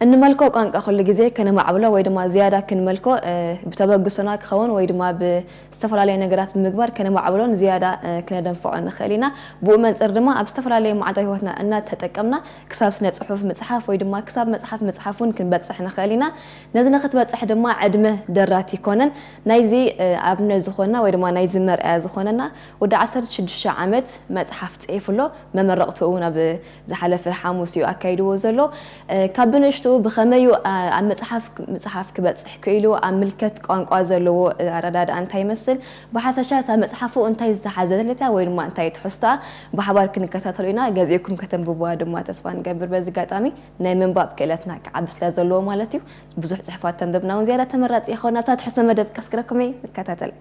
እንመልኮ ቋንቋ ኩሉ ግዜ ከነማዕብሎ ወይ ድማ ዝያዳ ክንመልኮ፣ እ፣ ብተበግሶና ክኸውን ወይ ድማ ብዝተፈላለየ ነገራት ብምግባር ከነማዕብሎን ዝያዳ፣ እ፣ ክነደንፍዖ ንኽእል ኢና። ብኡ መንጽር ድማ ኣብ ዝተፈላለየ መዓልታዊ ህይወትና እናተጠቀምና ክሳብ ስነ ጽሑፍ ምጽሓፍ ወይ ድማ ክሳብ መጽሓፍ ምጽሓፍ እውን ክንበጽሕ ንኽእል ኢና። ነዚ ንኽትበጽሕ ድማ ዕድመ ደራት ይኮነን። ናይዚ፣ እ፣ ኣብነት ዝኾንና ወይ ድማ ናይዚ መርኣያ ዝኾነና ወዲ ዓሰርተ ሽዱሽተ ዓመት መጽሓፍ ጽሒፉ ኣሎ። መመረቕትኡ እውን ኣብ ዝሓለፈ ሓሙስ እዩ ኣካይድዎ ዘሎ። እ፣ ካብ ብንእሽትኡ ብኸመይ እዩ፣ እ፣ ኣብ መጽሓፍ፣ ምጽሓፍ ክበጽሕ ክኢሉ፣ ኣብ ምልከት ቋንቋ ዘለዎ፣ እ፣ ኣረዳድኣ እንታይ ይመስል፣ ብሓፈሻ እታ መጽሓፉ እንታይ ዝተሓዘለት እያ ወይ ድማ እንታይ ትሕዝቶኣ ብሓባር ክንከታተሎ ኢና። ገዚእኩም ከተንብብዋ ድማ ተስፋ ንገብር። በዚ ኣጋጣሚ ናይ ምንባብ ክእለትና ክዓቢ ስለ ዘለዎ ማለት እዩ። ብዙሕ ጽሑፋት ተንብብና እውን ዝያዳ ተመራጺ ይኸውን። ኣብታ ትሕዝቶ መደብ ከስግረኩም እየ። ንከታተል።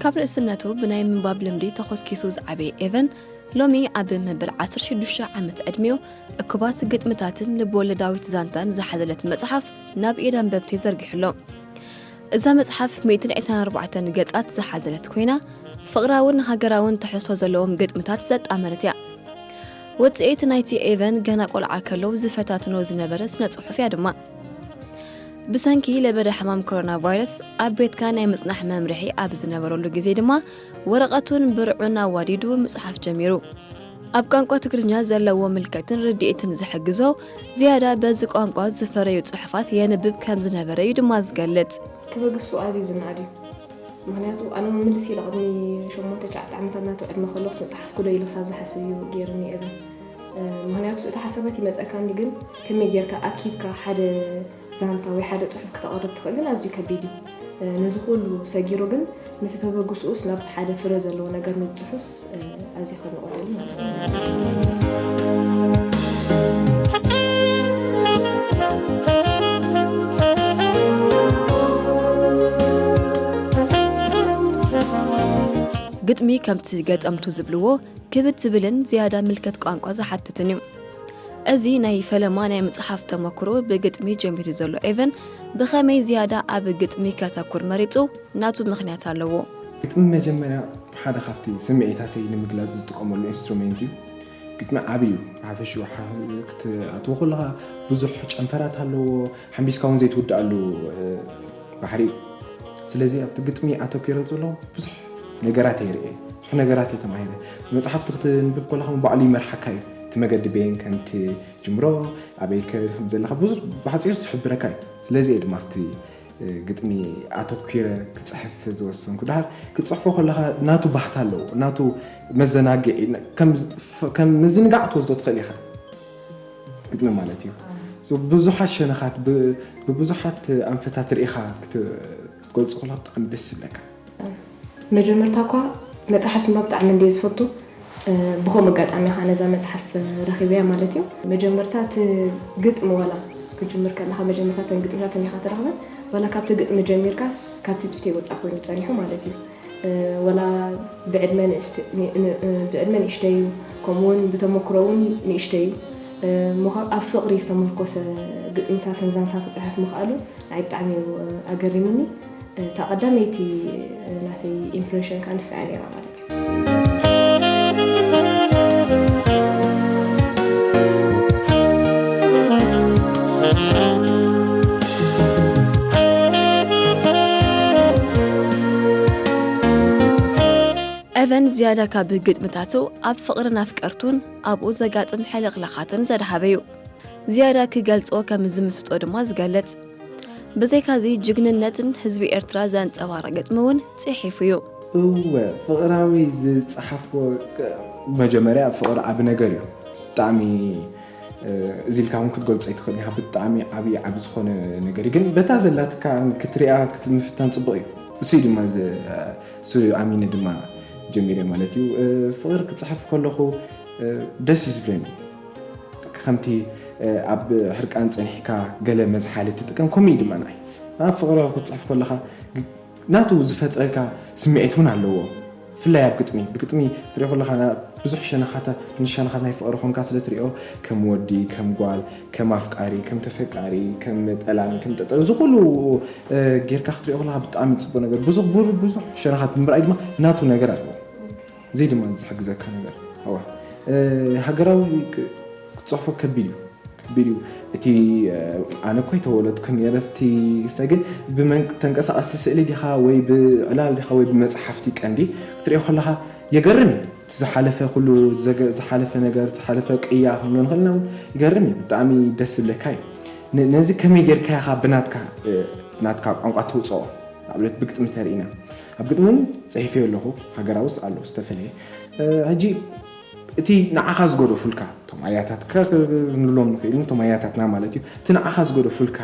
ካብ ንእስነቱ ብናይ ምንባብ ልምዲ ተኾስኪሱ ዝዓበየ ኤቨን፣ ሎሚ ኣብ መበል ዓሰርተ ሽዱሽተ ዓመት ዕድሜኡ እኩባት ግጥምታትን ልብወለዳዊት ዛንታን ዝሓዘለት መጽሓፍ ናብ ኢድ ኣንበብቲ ዘርጊሑ ኣሎ። እዛ መጽሓፍ ሚእትን ዕስራን ኣርባዕተን ገጻት ዝሓዘለት ኮይና፣ ፍቕራውን ሃገራውን ትሕዝቶ ዘለዎም ግጥምታት ዘጣመረት እያ። ውጽኢት ናይቲ ኤቨን ገና ቆልዓ ከሎ ዝፈታትኖ ዝነበረ ስነ ጽሑፍ እያ ድማ። ብሰንኪ ለበዳ ሕማም ኮሮና ቫይረስ ኣብ ቤትካ ናይ ምጽናሕ መምርሒ ኣብ ዝነበረሉ ግዜ ድማ፣ ወረቐቱን ብርዑን ኣዋዲዱ ምጽሓፍ ጀሚሩ። ኣብ ቋንቋ ትግርኛ ዘለዎ ምልከትን ርድኢትን ዝሕግዞ፣ ዝያዳ በዚ ቋንቋ ዝፈረዩ ጽሑፋት የንብብ ከም ዝነበረ እዩ ድማ ዝገልጽ። ክበግሱ ኣዝዩ ዝነኣድ እዩ። ምኽንያቱ ኣነ እውን ምልስ ኢለ ቅድሚ ሸሞንተ ትሽዓተ ዓመታት ናቱ ዕድመ ከለኹስ መጽሓፍ ክዶ ኢሉ ክሳብ ዝሓስብ እዩ ገይሩኒ ኤቨን። እ፣ ምኽንያቱ እቲ ሓሳባት ይመጸካኒ፣ ግን ከመይ ጌርካ ኣኪብካ ሓደ ዛንታ ወይ ሓደ ጽሑፍ ክተቕርብ ትኽእል ግን ኣዝዩ ከቢድ እዩ። እ፣ ነዚ ኩሉ ሰጊሩ ግን ነቲ ተበግስኡስ ናብ ሓደ ፍረ ዘለዎ ነገር ምብጽሑስ፣ እ፣ ኣዝዩ ከድንቖ እደሊ ማለት እዩ። ግጥሚ ከምቲ ገጠምቱ ዝብልዎ ክብድ ዝብልን ዝያዳ ምልከት ቋንቋ ዝሓትትን እዩ። እዚ ናይ ፈለማ ናይ ምጽሓፍ ተመክሮ ብግጥሚ ጀሚሩ ዘሎ ኤቨን ብኸመይ ዝያዳ ኣብ ግጥሚ ከተኩር መሪጹ ናቱ ምኽንያት ኣለዎ። ግጥሚ መጀመርያ ሓደ ካብቲ ስምዒታተይ ንምግላጽ ዝጥቀመሉ ኢንስትሩሜንት እዩ። ግጥሚ ዓቢ እዩ። ብሓፈሽኡ ሓ-፣ ክትኣትዎ ከለኻ ብዙሕ ጨንፈራት ኣለዎ። ሓምቢስካ እውን ዘይትውድኣሉ፣ እ፣ ባሕሪ እዩ። ስለዚ ኣብቲ ግጥሚ ኣተኲረ ዘለኹ ብዙሕ ነገራት እየ ርእየ። ብዙሕ ነገራት እየ ተማሂረ። መጽሓፍቲ ክትንብብ ከለኻ እውን ባዕሉ ይመርሓካ እዩ። እቲ መገዲ በየን ከም ትጅምሮ፣ ኣበይ ከ ከም ዘለኻ ብዙሕ ብሓጺሩ ዝሕብረካ እዩ። ስለዚ እየ ድማ ኣብቲ፣ እ፣ ግጥሚ ኣተኲረ ክጽሕፍ ዝወሰንኩ። ደሓር ክትጽሕፎ ከለኻ ናቱ ባህታ ኣለዎ፣ ናቱ መዘናግዒ፣ ከም፣ ከም ምዝንጋዕ ትወስዶ ትኽእል ኢኻ። ግጥሚ ማለት እዩ። So፣ ብዙሓት ሸነኻት ብ-፣ ብብዙሓት ኣንፈታት ርኢኻ ክት-፣ ክትገልጾ ከለኻ ብጣዕሚ ደስ ይብለካ። መጀመርታ እኳ መጽሓፍ ምንባብ ብጣዕሚ እንድየ ዝፈቱ። እ፣ ብኸምኡ ኣጋጣሚ ኢኻ ነዛ መጽሓፍ ረኺበያ ማለት እዩ። መጀመርታ እቲ ግጥሚ ዋላ ክትጅምር ከለኻ መጀመርታ እተን ግጥምታት እኒኻ ተረኽበን፣ ዋላ ካብቲ ግጥሚ ጀሚርካስ ካብ ትጽቢተይ ወጻኢ ኮይኑ ጸኒሑ ማለት እዩ። እ፣ ወላ ብዕድመ ንእሽተ-፣ ን-፣ ን-፣ እ፣ ብዕድመ ንእሽተይ እዩ፣ ከምኡ እውን ብተመክሮ እውን ንእሽተይ እዩ። እ፣ ምዃ-፣ ኣብ ፍቕሪ ዝተመርኮሰ ግጥምታትን ዛንታን ክጽሕፍ ምኽኣሉ ንዓይ ብጣዕሚ እዩ፣ እ፣ ኣገሪሙኒ። እ፣ እታ ቀዳመይቲ፣ እ፣ ናተይ ኢምፕሬሽን ከኣ ንሳ እያ ነይራ ማለት እዩ። ኤቨን ዝያዳ ካብ ግጥምታቱ ኣብ ፍቕርን ኣፍቀርቱን ኣብኡ ዘጋጥም ሕልኽላኻትን ዘድሃበ እዩ። ዝያዳ ክገልጾ ከም ዝምስጦ ድማ ዝገልጽ። ብዘይካዚ ጅግንነትን ህዝቢ ኤርትራ ዘንጸባርቕ ግጥሚ እውን ጽሒፉ እዩ። እወ፣ ፍቕራዊ ዝጸሓፍኩዎ፣ መጀመርያ ፍቕሪ ዓቢ ነገር እዩ። ብጣዕሚ፣ እ፣ እዚ ኢልካ እውን ክትገልጾ ኣይትኽእልን ኢኻ። ብጣዕሚ ዓቢ፣ ዓቢ ዝኾነ ነገር እዩ። ግን በታ ዘላትካ ክትሪኣ፣ ክትምፍታን ጽቡቕ እዩ። እሱ እዩ ድማ ዝ-፣ እሱ ኣሚነ ድማ ጀሚረ ማለት እዩ። እ፣ ፍቕሪ ክጽሕፍ ከለኹ፣ እ፣ ደስ እዩ ዝብለኒ። ከምቲ፣ እ፣ ኣብ ሕርቃን ጸኒሕካ ገለ መዝሓሊ ትጥቀም፣ ከምኡ እዩ ድማ ንዓይ። ኣብ ፍቕሪ ክትጽሕፍ ከለኻ፣ ግ-፣ ናቱ ዝፈጥረልካ ስምዒት እውን ኣለዎ። ብፍላይ ኣብ ግጥሚ፣ ብግጥሚ ክትሪኦ ከለኻ፣ ና-፣ ብዙሕ ሸነኻታ-፣ ንሸነኻት ናይ ፍቕሪ ኮንካ ስለ ትሪኦ፣ ከም ወዲ፣ ከም ጓል፣ ከም ኣፍቃሪ፣ ከም ተፈቃሪ፣ ከም ጠላሚ፣ ከም ጠጠ-፣ እዚ ኩሉ፣ እ፣ ጌርካ ክትሪኦ ከለኻ ብጣዕሚ ጽቡቕ ነገር። ብዙሕ፣ ብዙ-፣ ብዙሕ ሸነኻት ንምርኣይ ድማ ናቱ ነገር ኣለዎ። እዚ ድማ ዝሕግዘካ ነገር። እዋ፣ እ፣ ሃገራዊ ክ-፣ ክትጽሕፎ ከቢድ እዩ። ከቢድ እዩ። እቲ፣ እ፣ ኣነ እኮ ኣይተወለድኩን ነይረ ኣብቲ ክስታይ፣ ግን ብመን-፣ ተንቀሳቐሲ ስእሊ ዲኻ ወይ ብዕላል ዲኻ ወይ ብመጽሓፍቲ ቀንዲ ክትሪኦ ከለኻ የገርም እዩ። እቲ ዝሓለፈ ኩሉ ዘገ-፣ ዝሓለፈ ነገር፣ ዝሓለፈ ቅያ ክንብሎ ንኽእል ኢና እውን፣ ይገርም እዩ። ብጣዕሚ ደስ ዝብለካ እዩ። ነ-፣ ነዚ ከመይ ጌርካ ኢኻ ብናትካ፣ እ፣ ናትካ ቋንቋ ተውፅኦ? ንኣብነት ብግጥሚ ተርኢና፣ ኣብ ግጥሚ እውን ፅሒፈዮ ኣለኹ፣ ሃገራውስ ኣሎ ዝተፈለየ። እ፣ ሕጂ እቲ ንዓኻ ዝገደፉልካ፣ እቶም ኣያታትካ ክ-፣ ክንብሎም ንኽእል፣ እቶም ኣያታትና ማለት እዩ፣ እቲ ንዓኻ ዝገደፉልካ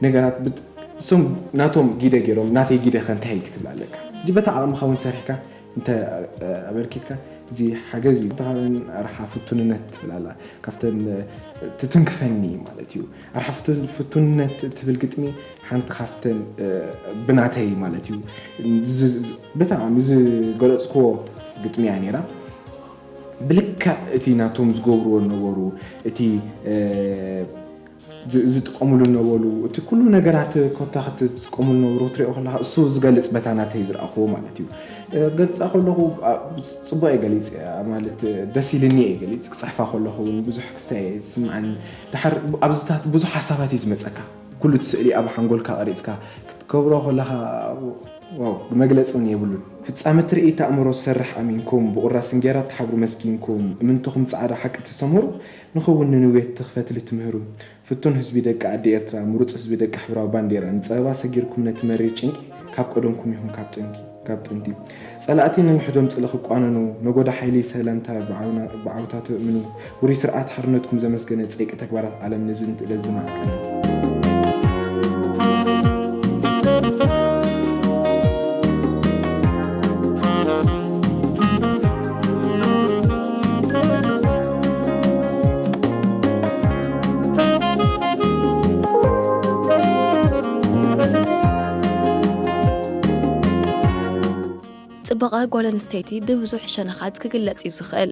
ነገራት ብት-፣ እሶም ናቶም ጊደ ገይሮም፣ ናተይ ጊደ ከ እንታይ ክትብል ኣለካ? ሕጂ በታ ዓቕምኻ እውን ሰሪሕካ እንተ፣ እ፣ ኣበርኪትካ፣ እዚ ሓገዝ እዩ። እታ ኣርሓ ፍቱንነት ትብል ኣላ። ካብተን፣ እ፣ ትትንክፈኒ ማለት እዩ። ኣርሓ ፍቱን-፣ ፍቱንነት ትብል ግጥሚ ሓንቲ ካብተን፣ እ፣ ብናተይ ማለት እዩ። ዝ-፣ ዝ-፣ ብጣዕሚ ዝገለጽክዎ ግጥሚ እያ ነይራ። ብልክዕ እቲ ናቶም ዝገብርዎ ነበሩ፣ እቲ፣ እ፣ ዝ-፣ ዝጥቀሙሉ ነበሩ፣ እቲ ኩሉ ነገራት ኮታ ክትጥቀሙሉ ነበሩ፣ ክትሪኦ ከለኻ እሱ ዝገልጽ በታ ናተይ ዝረኣኽዎ ማለት እዩ። እ፣ ገልጻ ከለኹ፣ ኣ፣ ጽቡቕ እየ ገሊጸ፣ ማለት ደስ ኢልኒ እየ ገሊጽ፣ ክጽሕፋ ከለኹ እውን ብዙሕ ክስታይ እየ ዝስምዓኒ። ድሓር ኣብዚታት ብዙሕ ሓሳባት እዩ ዝመጸካ። ኩሉ እቲ ስእሊ ኣብ ሓንጎልካ ቀሪጽካ ክትገብሮ ከለኻ፣ ዋው፣ መግለጺ እውን የብሉን። ፍጻመ ትርኢት ኣእምሮ ዝሰርሕ ኣሚንኩም፣ ብቑራስ እንጌራ እትሓብሩ መስኪንኩም፣ እምንትኹም ጻዕዳ ሓቂ ተስተምህሩ፣ ንኽውን ንንውየት ትኽፈት ልትምህሩ። ፍቱን ህዝቢ ደቂ ዓዲ ኤርትራ፣ ምሩጽ ህዝቢ ደቂ ሕብራዊ ባንዴራ፣ ንጸበባ ሰጊርኩም ነቲ መሪር ጭንቂ፣ ካብ ቀደምኩም ኢኹም ካብ ጥንቂ፣ ካብ ጥንቲ። ጸላእቲ ንንሕዶም ጽልኢ ክቋነኑ፣ ነጎዳ ሓይሊ ሰላምታ ብዓውና-፣ ብዓውታ ተእምኑ፣ ውሩይ ስርዓት ሓርነትኩም ዘመስገነ፣ ጸይቂ ተግባራት ዓለም ንዝንቱ ዕለት ዝማዕቀነ። ጽባቐ ጓል ኣንስተይቲ ብብዙሕ ሸነኻት ክግለጽ እዩ ዝኽእል።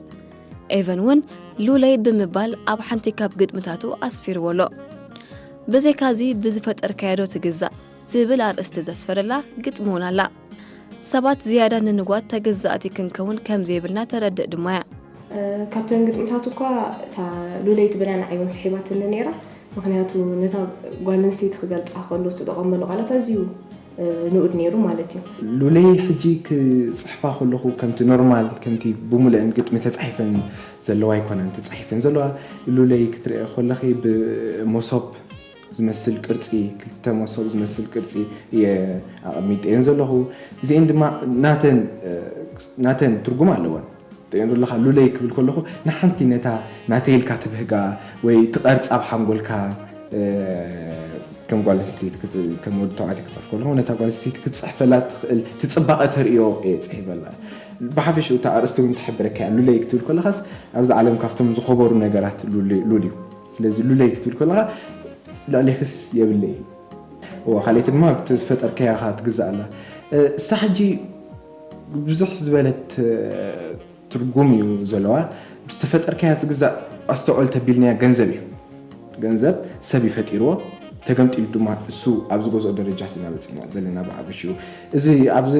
ኤቨን እውን ሉለይ ብምባል ኣብ ሓንቲ ካብ ግጥምታቱ ኣስፊርዎ ኣሎ። ብዘይካዚ ብዝፈጠርካዮ ዶ ትግዛእ ዝብል ኣርእስቲ ዘስፈረላ ግጥሚ እውን ኣላ። ሰባት ዝያዳ ንንዋት ተገዛእቲ ክንከውን ከም ዘይብልና ተረድእ ድማ እያ። እ፣ ካብተን ግጥምታቱ እኳ እታ ሉለይ ትብላ ንዓይ እውን ስሒባትኒ ነይራ። ምኽንያቱ ነታ ጓል ኣንስተይቲ ክገልጻ ከሎ ዝተጠቐመሉ ቃላት ኣዝዩ፣ እ፣ ንኡድ ነይሩ ማለት እዩ። ሉለይ ሕጂ ክጽሕፋ ከለኹ ከምቲ ኖርማል፣ ከምቲ ብሙሉአን ግጥሚ ተጻሒፈን ዘለዋ ኣይኮነን ተጻሒፈን ዘለዋ። ሉለይ ክትሪኦ ከለኺ ብመሶብ ዝመስል ቅርጺ፣ ክልተ መሶብ ዝመስል ቅርጺ እየ ኣቐሚጠየን ዘለኹ። እዚአን ድማ ናተን፣ እ፣ ናተን ትርጉም ኣለወን። ትርእየን ዘለኻ ሉለይ ክብል ከለኹ ንሓንቲ ነታ ናተይ ኢልካ ትብህጋ ወይ ትቐርጻ ኣብ ሓንጎልካ፣ እ፣ ከም ጓል ኣንስተይቲ ክጽ-፣ ከም ወዲ ተባዕታይ ክጽሕፍ ከለኹ ነታ ጓል ኣንስተይቲ ክትጽሕፈላ ትኽእል ትጽባቐ ተርእዮ እየ ጽሒፈላ። ብሓፈሽኡ እታ ኣርእስቲ እውን ትሕብረካ እያ። ሉለይ ክትብል ከለኻስ ኣብዚ ዓለም ካብቶም ዝኸበሩ ነገራት ሉል-፣ ሉል እዩ። ስለዚ ሉለይ ክትብል ከለኻ ልዕሌኽስ የብለይን። እወ፣ ካልኣይቲ ድማ ብቲ ዝፈጠርካያ ኢኻ ትግዛእ ኣላ። እ፣ እሳ ሕጂ ብዙሕ ዝበለት፣ እ፣ ትርጉም እዩ ዘለዋ። ብዝተፈጠርካያ ትግዛእ ኣስተውዕል ተቢልናያ ገንዘብ እዩ። ገንዘብ ሰብ እዩ ፈጢርዎ። ተገምጢሉ ድማ እሱ ኣብ ዝገዝኦ ደረጃ ኢና በጺሕና ዘለና ብዓበሽኡ። እዚ ኣብዚ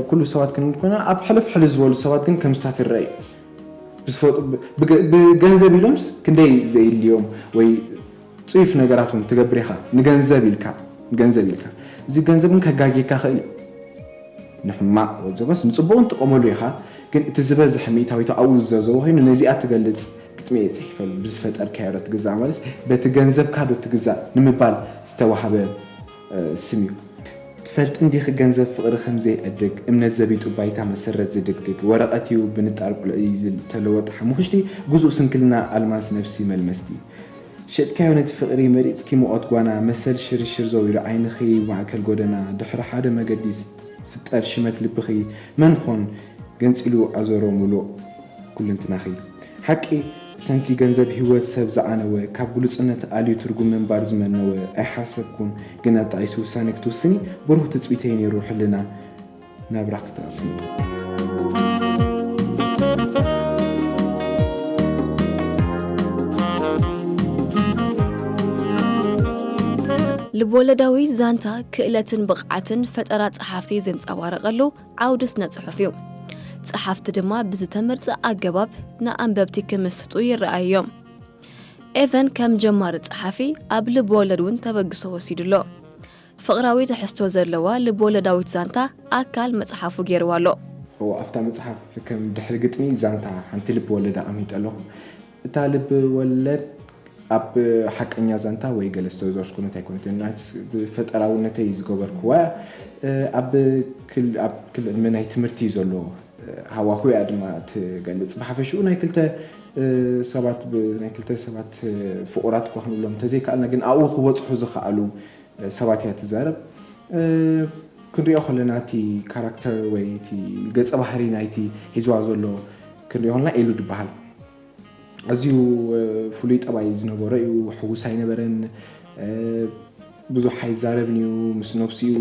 ኩሉ ሰባት ክንብል ኮና ኣብ ሕልፍ ሕልፍ ዝበሉ ሰባት ግን ከም ስታት ይረኣዩ። ብዝፈጡ-፣ ብ-፣ ብገ-፣ ብገንዘብ ኢሎምስ ክንደይ ዘየድልዮም ወይ ጽዩፍ ነገራት እውን ትገብር ኢኻ፣ ንገንዘብ ኢልካ፣ ንገንዘብ ኢልካ። እዚ ገንዘብ እውን ከጋግየካ ይኽእል እዩ። ንሕማቕ ወይ ዘበስ ንጽቡቕ እውን ትጥቀመሉ ኢኻ፣ ግን እቲ ዝበዝሕ ሚእታዊቱ ኣብኡ ዝዘዘቦ ኮይኑ ነዚኣ ትገልጽ ግጥሚ እየ ጽሒፈሉ። ብዝፈጠርካዮ ዶ ትግዛእ ማለት በቲ ገንዘብካ ዶ ትግዛእ ንምባል ዝተዋህበ፣ እ፣ ስም እዩ። ፈልጥ እንዲኺ ገንዘብ ፍቕሪ ከም ዘይዕድግ፣ እምነት ዘቢጡ ባይታ መሰረት ዝድግድግ፣ ወረቐት እዩ ብንጣር ቁልዒ ዝተለወጠ ሓሙኽሽቲ፣ ግዙእ ስንክልና ኣልማዝ ነፍሲ መልመስቲ። ሸጥካዮ ነቲ ፍቕሪ መሪጽኪ ሙቐት ጓና፣ መሰል ሽርሽር ዘዊሩ ዓይንኺ ማእከል ጎደና፣ ድሕሪ ሓደ መገዲ ዝፍጠር ሽመት ልብኺ መን ኾን ገንጺሉ ዓዘሮ ምሉእ ኩልንትናኺ። ሓቂ ሰንኪ ገንዘብ ህይወት ሰብ ዝዓነወ፣ ካብ ግሉጽነት ኣልዩ ትርጉም ምንባር ዝመነወ፣ ኣይሓሰብኩን ግን ኣጣዒሱ ውሳኔ ክትውስኒ፣ ብሩህ ትጽቢተይ ነይሩ ሕልና ናብራ ክትቕስኒ። ልብወለዳዊ ዛንታ ክእለትን ብቕዓትን ፈጠራ ጸሓፍቲ ዘንጸባረቐሉ ዓውዲ ስነ ጽሑፍ እዩ። ጸሓፍቲ ድማ ብዝተመርጸ ኣገባብ ንኣንበብቲ ክምስጡ ይረኣዩ እዮም። ኤቨን ከም ጀማሪ ጸሓፊ ኣብ ልብወለድ እውን ተበግሶ ወሲዱ ኣሎ። ፍቕራዊ ትሕዝቶ ዘለዋ ልብወለዳዊት ዛንታ ኣካል መጽሓፉ ገይርዋ ኣሎ። እዎ፣ ኣብታ መጽሓፍ ከም ድሕሪ ግጥሚ ዛንታ ሓንቲ ልቢ ወለድ ኣቐሚጠ ኣለኹ። እታ ልቢ ወለድ ኣብ ሓቀኛ ዛንታ ወይ ገለ ዝተዘርዝኩነት ኣይኮነትን። ናይስ ብፈጠራውነተይ ዝገበርክዋ እያ። ኣብ ክል ኣብ ክል ዕድመ ናይ ትምህርቲ ዘሎ ሃዋሁ እያ ድማ ትገልጽ። ብሓፈሽኡ ናይ ክልተ ሰባት ብ ናይ ክልተ ሰባት ፍቑራት እኳ ክንብሎም እንተዘይከኣልና ግን ኣብኡ ክበጽሑ ዝኸኣሉ ሰባት እያ ትዛረብ። ክንሪኦ ከለና እቲ ካራክተር ወይ እቲ ገጸ ባህሪ ናይቲ ሒዝዋ ዘሎ ክንሪኦ ከለና ኤሉ ዝበሃል ኣዝዩ ፍሉይ ጠባይ ዝነበሮ እዩ። ሕጉስ ኣይነበረን። ብዙሕ ኣይዛረብን እዩ። ምስ ነብሱ እዩ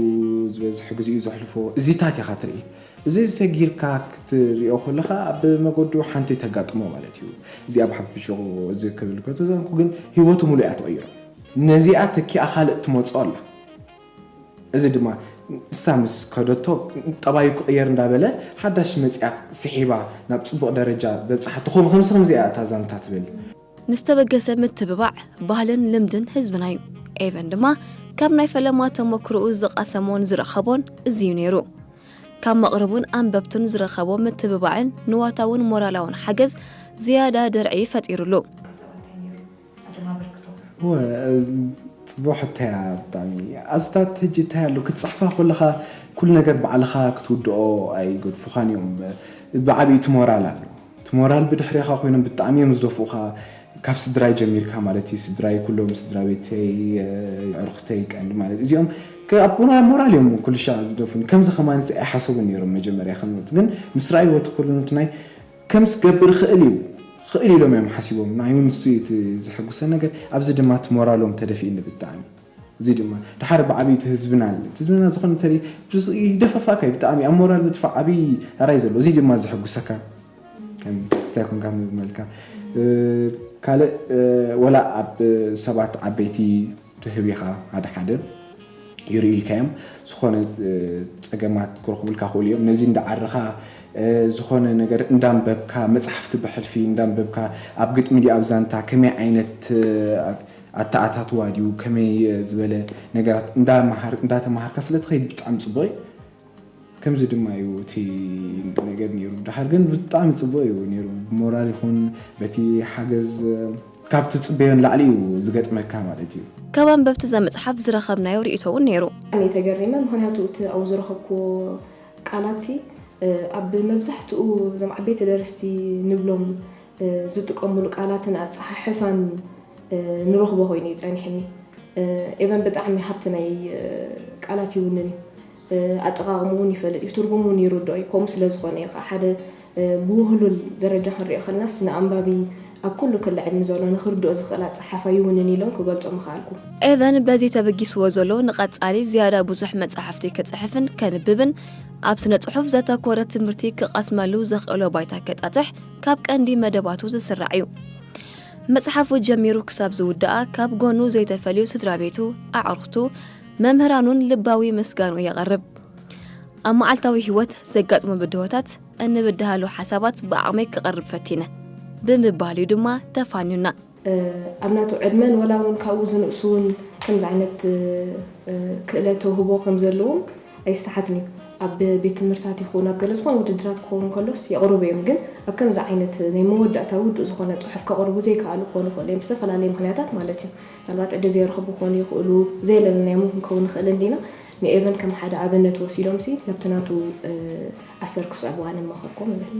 ዝበዝሕ ግዜኡ ዘሕልፎ። እዚታት ኢኻ ትርኢ። እዚ ሰጊርካ ክትሪኦ ከለኻ ኣብ መገዱ ሓንቲ ተጋጥሞ ማለት እዩ። እዚኣ ብሓፊሹ እዚ ክብል ከተዘንኩ ግን ህይወቱ ሙሉእ እያ ትቕይሮ። ነዚኣ ተኪኣ ካልእ ትመጾ ኣላ። እዚ ድማ ንሳ ምስ ከደቶ ጠባዩ ክቕየር እንዳበለ ሓዳሽ መጽያ ስሒባ ናብ ጽቡቕ ደረጃ ዘብጽሓቶ ከምኡ ከምዚ ከምዚ እያ እታ ዛንታ ትብል። ንዝተበገሰ ምትብባዕ ባህልን ልምድን ህዝብና እዩ። ኤቨን ድማ ካብ ናይ ፈለማ ተመክሮኡ ዝቐሰሞን ዝረኸቦን እዚ እዩ ነይሩ። ካብ መቕርቡን ኣንበብቱን ዝረኸቦ ምትብባዕን ንዋታውን ሞራላውን ሓገዝ ዝያዳ ድርዒ ፈጢሩሉ። እወ፣ ጽቡቕ ሕቶ እያ ብጣዕሚ። ኣብስታት ሕጂ እንታይ ኣሎ ክትጽሕፋ ከለኻ ኩሉ ነገር ባዕልኻ ክትውድኦ ኣይገድፉኻን እዮም። ብዓቢኡ እቲ ሞራል ኣሎ። እቲ ሞራል ብድሕሬኻ ኮይኖም ብጣዕሚ እዮም ዝደፍኡኻ። ካብ ስድራይ ጀሚርካ ማለት እዩ። ስድራይ ኩሎም ስድራ ቤተይ፣ የዕሩኽተይ ቀንዲ ማለት እዚኦም ኣብ ሞራል እዮም ኩልሻ ዝደፉኒ። ከምዚ ከማን ኣይሓሰቡን ነይሮም መጀመርያ ከምት ግን ምስ ረኣይዎ እቲ ኩሉ ናይ ከም ዝገብር ክእል እዩ ክእል ኢሎም እዮም ሓሲቦም ንዓይ እውን ንሱ እዩ እቲ ዘሐጉሰ ነገር ኣብዚ ድማ እቲ ሞራሎም ተደፊእኒ ብጣዕሚ እዚ ድማ ድሓር ብዓብዩ እቲ ህዝብና ኣለ እቲ ህዝብና ዝኾነ እንተ ይደፈፋካ እዩ ብጣዕሚ ኣብ ሞራል ምጥፋእ ዓብይ ራይ ዘሎ እዚ ድማ ዘሐጉሰካ ስታይ ኮንካ ንብመልካ ካልእ ወላ ኣብ ሰባት ዓበይቲ ትህብ ኢኻ ሓደ ሓደ ይርእዩልካ እዮም ዝኾነ ፀገማት ክረኽቡልካ ክእሉ እዮም ነዚ እንዳዓረኻ ዝኾነ ነገር እንዳንበብካ መፅሓፍቲ ብሕልፊ እንዳንበብካ ኣብ ግጥሚ ድዩ ኣብ ዛንታ ከመይ ዓይነት ኣተኣታትዋ ድዩ ከመይ ዝበለ ነገራት እንዳተማሃርካ ስለ ትኸይድ ብጣዕሚ ፅቡቅ እዩ ከምዚ ድማ እዩ እቲ ነገር ነይሩ ድሓር ግን ብጣዕሚ ፅቡቅ እዩ ነይሩ ብሞራል ይኹን በቲ ሓገዝ ካብ ትፅበዮ ንላዕሊ እዩ ዝገጥመካ ማለት እዩ። ካብ ኣንበብቲ እዛ መፅሓፍ ዝረኸብናዮ ርእይቶ እውን ነይሩ። ብጣዕሚ እየ ተገሪመ ምኽንያቱ እቲ ኣብኡ ዝረኸብክዎ ቃላት ሲ ኣብ መብዛሕትኡ እዞም ዓበይቲ ደረስቲ ንብሎም ዝጥቀምሉ ቃላትን ኣፀሓሕፋን ንረኽቦ ኮይኑ እዩ ፀኒሕኒ። ኤቨን ብጣዕሚ ሃብቲ ናይ ቃላት ይውንን እዩ። ኣጠቓቕምኡ እውን ይፈልጥ እዩ። ትርጉሙ እውን ይርድኦ እዩ። ከምኡ ስለ ዝኾነ እዩ ከዓ ሓደ ብውህሉል ደረጃ ክንሪኦ ከለናስ ንኣንባቢ ኣብ ኩሉ ክሊ ዕድሚ ዘሎ ንኽርድኦ ዝኽእል ኣፀሓሕፋ ይውንን ኢለ እውን ክገልፆ ምኸኣልኩ። ኤቨን በዚ ተበጊስዎ ዘሎ ንቐፃሊ ዝያዳ ብዙሕ መፃሕፍቲ ክፅሕፍን ከንብብን ኣብ ስነ ፅሑፍ ዘተኮረ ትምህርቲ ክቐስመሉ ዘኽእሎ ባይታ ከጣጥሕ ካብ ቀንዲ መደባቱ ዝስራዕ እዩ። መፅሓፉ ጀሚሩ ክሳብ ዝውድኣ ካብ ጎኑ ዘይተፈልዩ ስድራ ቤቱ፣ ኣዕሩኽቱ፣ መምህራኑን ልባዊ ምስጋንኡ የቕርብ። ኣብ መዓልታዊ ህይወት ዘጋጥሙ ብድሆታት እንብድሃሉ ሓሳባት ብዓቕመይ ክቐርብ ፈቲነ ብምባል እዩ ድማ ተፋንዩና። ኣብ ናቱ ዕድመን ወላ እውን ካብኡ ዝንእሱ እውን ከምዚ ዓይነት ክእለት ተውህቦ ከም ዘለዎም ኣይሰሓትን እዩ። ኣብ ቤት ትምህርታት ይኹን ኣብ ገለ ዝኾነ ውድድራት ክኸውን ከሎስ የቕርቡ እዮም፣ ግን ኣብ ከምዚ ዓይነት ናይ መወዳእታ ውዱእ ዝኾነ ፅሑፍ ከቕርቡ ዘይከኣሉ ክኾኑ ይኽእሉ እዮም፣ ብዝተፈላለየ ምኽንያታት ማለት እዩ። ምናልባት ዕድል ዘይረኽቡ ክኾኑ ይኽእሉ፣ ዘየለለናዮም እውን ክንከውን ንኽእል እንዲና። ንኤቨን ከም ሓደ ኣብነት ወሲዶም ሲ ነብቲ ናቱ ኣሰር ክስዕብዋ ንመኸርኩም እብል።